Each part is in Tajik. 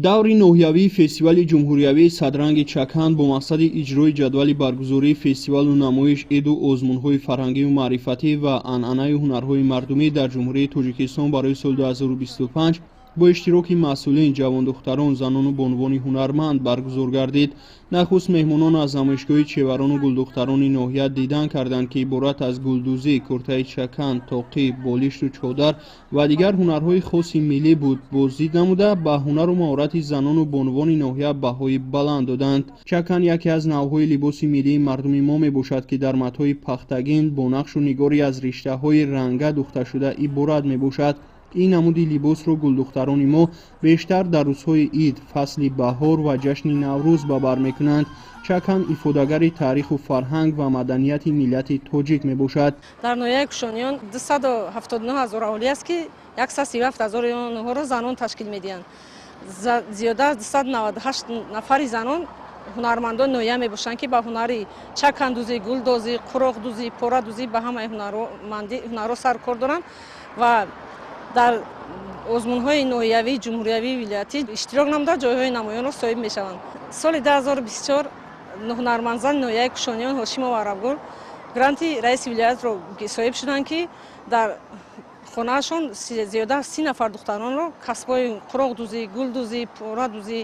Даври ноҳиявии фестивали ҷумҳуриявии «Садранги чакан» бо мақсади иҷрои ҷадвали баргузории фестивалу намоиш, иду озмунҳои фарҳангию маърифатӣ ва анъанаю ҳунарҳои мардумӣ дар Ҷумҳурии Тоҷикистон барои соли 2025 бо иштироки масъулин, ҷавондухтарон, занону бонувони ҳунарманд баргузор гардид. Нахуст меҳмонон аз намоишгоҳи чеварону гулдухтарони ноҳия дидан карданд, ки иборат аз гулдӯзӣ, куртаи чакан, тоқӣ, болишту чодар ва дигар ҳунарҳои хоси миллӣ буд. Боздид намуда, ба ҳунару маҳорати занону бонувони ноҳия баҳои баланд доданд. Чакан яке аз навъҳои либоси миллии мардуми мо мебошад, ки дар матои пахтагин бо нақшу нигори аз риштаҳои ранга духташуда иборат мебошад. Ин намуди либосро гулдухтарони мо бештар дар рӯзҳои ид, фасли баҳор ва ҷашни Наврӯз ба бар мекунанд. Чакан ифодагари таъриху фарҳанг ва маданияти миллати тоҷик мебошад. Дар ноҳияи Кушониён 279 ҳазор аҳолӣ аст, ки 137 ҳазори онҳоро занон ташкил медиҳанд. Зиёда аз 298 нафари занон ҳунармандони ноҳия мебошанд, ки ба ҳунари чакандӯзӣ, гулдозӣ, қуроқдӯзӣ, порадӯзӣ, ба ҳамаи ҳунарҳо саркор доранд ва дар озмунҳои ноҳиявӣ, ҷумҳуриявӣ, вилоятӣ иштирок намуда, ҷойҳои намоёнро соҳиб мешаванд. Соли 2024 ҳунармандзани ноҳияи Кушониён Ҳошимова Арабгул гранти раиси вилоятро соҳиб шуданд, ки дар хонаашон зиёда аз 30 нафар духтаронро касбҳои қуроқдӯзӣ, гулдӯзӣ, порадӯзӣ,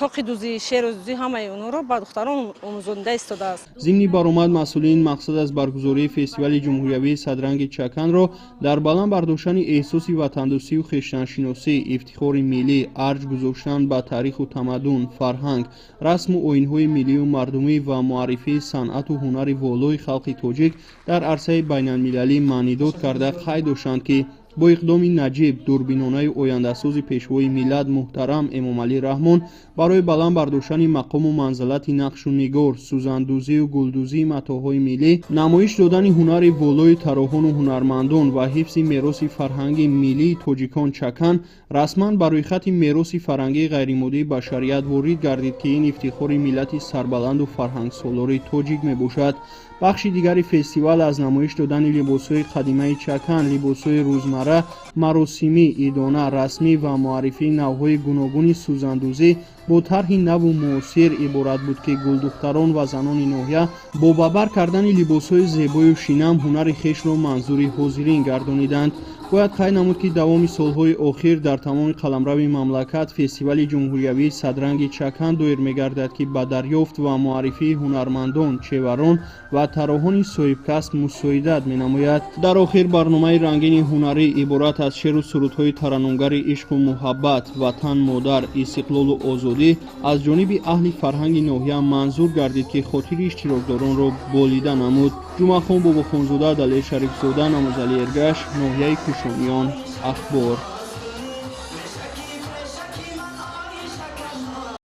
тоқидӯзӣ, шерӯзӣ, ҳамаи онҳоро ба духтарон омӯзонида истодааст. Зимни баромад масъулин мақсад аз баргузории фестивали ҷумҳуриявии «Садранги чаканро» дар баланд бардоштани эҳсоси ватандӯстию хештаншиносӣ, ифтихори миллӣ, арҷ гузоштан ба таъриху тамаддун, фарҳанг, расму оинҳои миллию мардумӣ ва муаррифии санъату ҳунари волои халқи тоҷик дар арсаи байналмилалӣ маънидод карда, қайд доштанд, ки бо иқдоми наҷиб, дурбинонаи ояндасози Пешвои миллат муҳтарам Эмомалӣ Раҳмон барои баланд бардоштани мақому манзалати нақшу нигор, сӯзандӯзию гулдӯзии матоъҳои миллӣ, намоиш додани ҳунари волои тарроҳону ҳунармандон ва ҳифзи мероси фарҳанги миллии тоҷикон, чакан расман ба рӯйхати мероси фарҳангии ғайримоддии башарият ворид гардид, ки ин ифтихори миллати сарбаланду фарҳангсолори тоҷик мебошад. Бахши дигари фестивал аз намоиш додани либосҳои қадимаи чакан, либосҳои рӯзмарра, маросимӣ, идона, расмӣ ва муаррифии навъҳои гуногуни сӯзандӯзӣ бо тарҳи наву муосир иборат буд, ки гулдухтарон ва занони ноҳия бо ба бар кардани либосҳои зебою шинам ҳунари хешро манзури ҳозирин гардониданд. Бояд қайд намуд, ки давоми солҳои охир дар тамоми қаламрави мамлакат фестивали ҷумҳуриявии «Садранги чакан» доир мегардад, ки ба дарёфт ва муаррифии ҳунармандон, чеварон ва тарроҳони соҳибкасб мусоидат менамояд. Дар охир барномаи рангини ҳунарӣ иборат аз шеру сурудҳои тараннумгари ишқу муҳаббат, ватан, модар, истиқлолу озодӣ аз ҷониби аҳли фарҳанги ноҳия манзур гардид, ки хотири иштирокдоронро болида намуд. Ҷумъахон Бобохонзода, Далер Шарифзода, Намозалӣ Эргаш, ноҳияи Кушониён, Ахбор.